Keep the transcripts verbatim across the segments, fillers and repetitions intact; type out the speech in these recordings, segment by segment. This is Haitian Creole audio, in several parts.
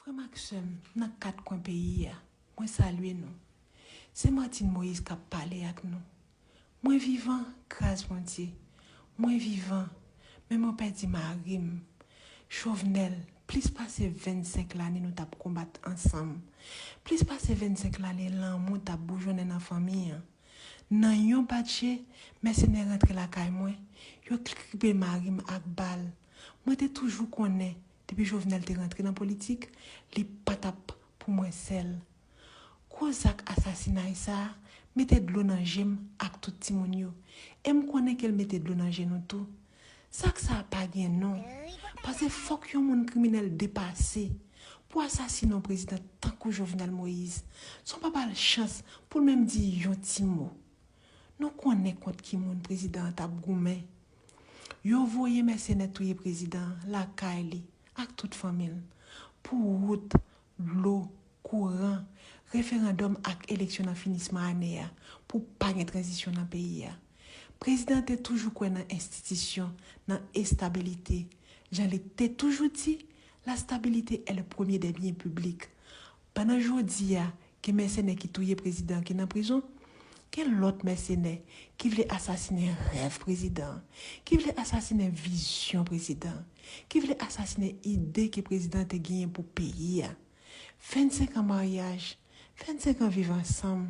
Frè m ak sè m nan kat kwen peyi a, mwen salye nou. Se Martine Moïse k ap pale ak nou. Mwen vivan, gras Bondye. Mwen vivan, men mwen pèdi mari m. Jovenel, plis pase vennsenk lane nou t ap konbat ansanm. Plis pase vennsenk lane lanmou t ap boujonnen nan fanmi an. Nan yon bat je, mèsenè rantre lakay mwen, yo kribe mari m ak bal. Mwen te toujou konnen, depi Jovenel te rantre nan politik, li pa t ap pou mwen sèl. Gwo zak asasinay sa a mete dlo nan je m ak tout timoun yo. E m konnen ke l mete dlo nan je nou tou. Zak sa a pa gen non. Paske fòk yon moun kriminèl depase pou asasine yon prezidan tankou Jovenel Moïse, san w pa ba l chans pou l menm di yon ti mo. Nou konnen kont ki moun prezidan an t ap goumen. Yo voye mèsenè touye prezidan an lakay li ak tout fanmi l pou wout, dlo, kouran, referandòm ak eleksyon nan finisman ane a pou pa gen tranzisyon nan peyi a. Prezidan an te toujou kwè nan enstitisyon, nan estabilite. Jan li te toujou di, la stabilité est le premier des biens publics. Pandan jodi a, gen mèsenè ki touye prezidan ki nan prizon, gen lòt mèsenè ki vle asasinen rèv prezidan, ki vle asasinen vizyon prezidan, ki vle asasinen ide ke prezidan te genyen pou peyi a. Vennsenk an maryaj, vennsenk an viv ansanm,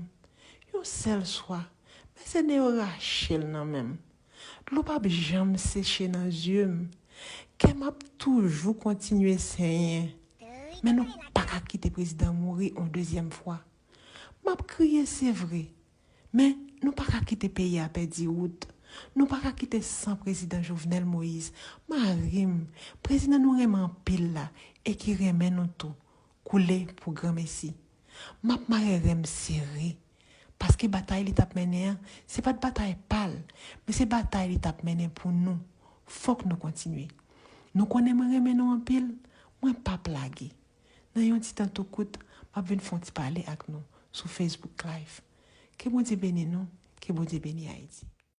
yon sèl swa, mèsenè yo rache l nan men m. Dlo p ap janm seche nan zye m. Kè m ap toujou kontinye senyen. Men nou pa ka kite prezidan mouri yon dezyèm fwa. M ap kriye, se vre. Men nou pa ka kite peyi a pèdi wout. Nou pa ka kite san prezidan Jovenel Moïse, mari m, prezidan nou renmen anpil la e ki renmen nou tou, koule pou granmesi. M ap mare ren m sere. Paske batay li t ap mennen an, se pa t batay pa l, men se batay li t ap mennen pou nou. Fòk nou kontinye. Nou konnen mwen renmen nou anpil, mwen p ap lage. Nan yon ti tan tou kout, m ap vin fè yon ti pale ak nou sou Facebook Live. Ke Bondye beni nou, ke Bondye beni Ayiti.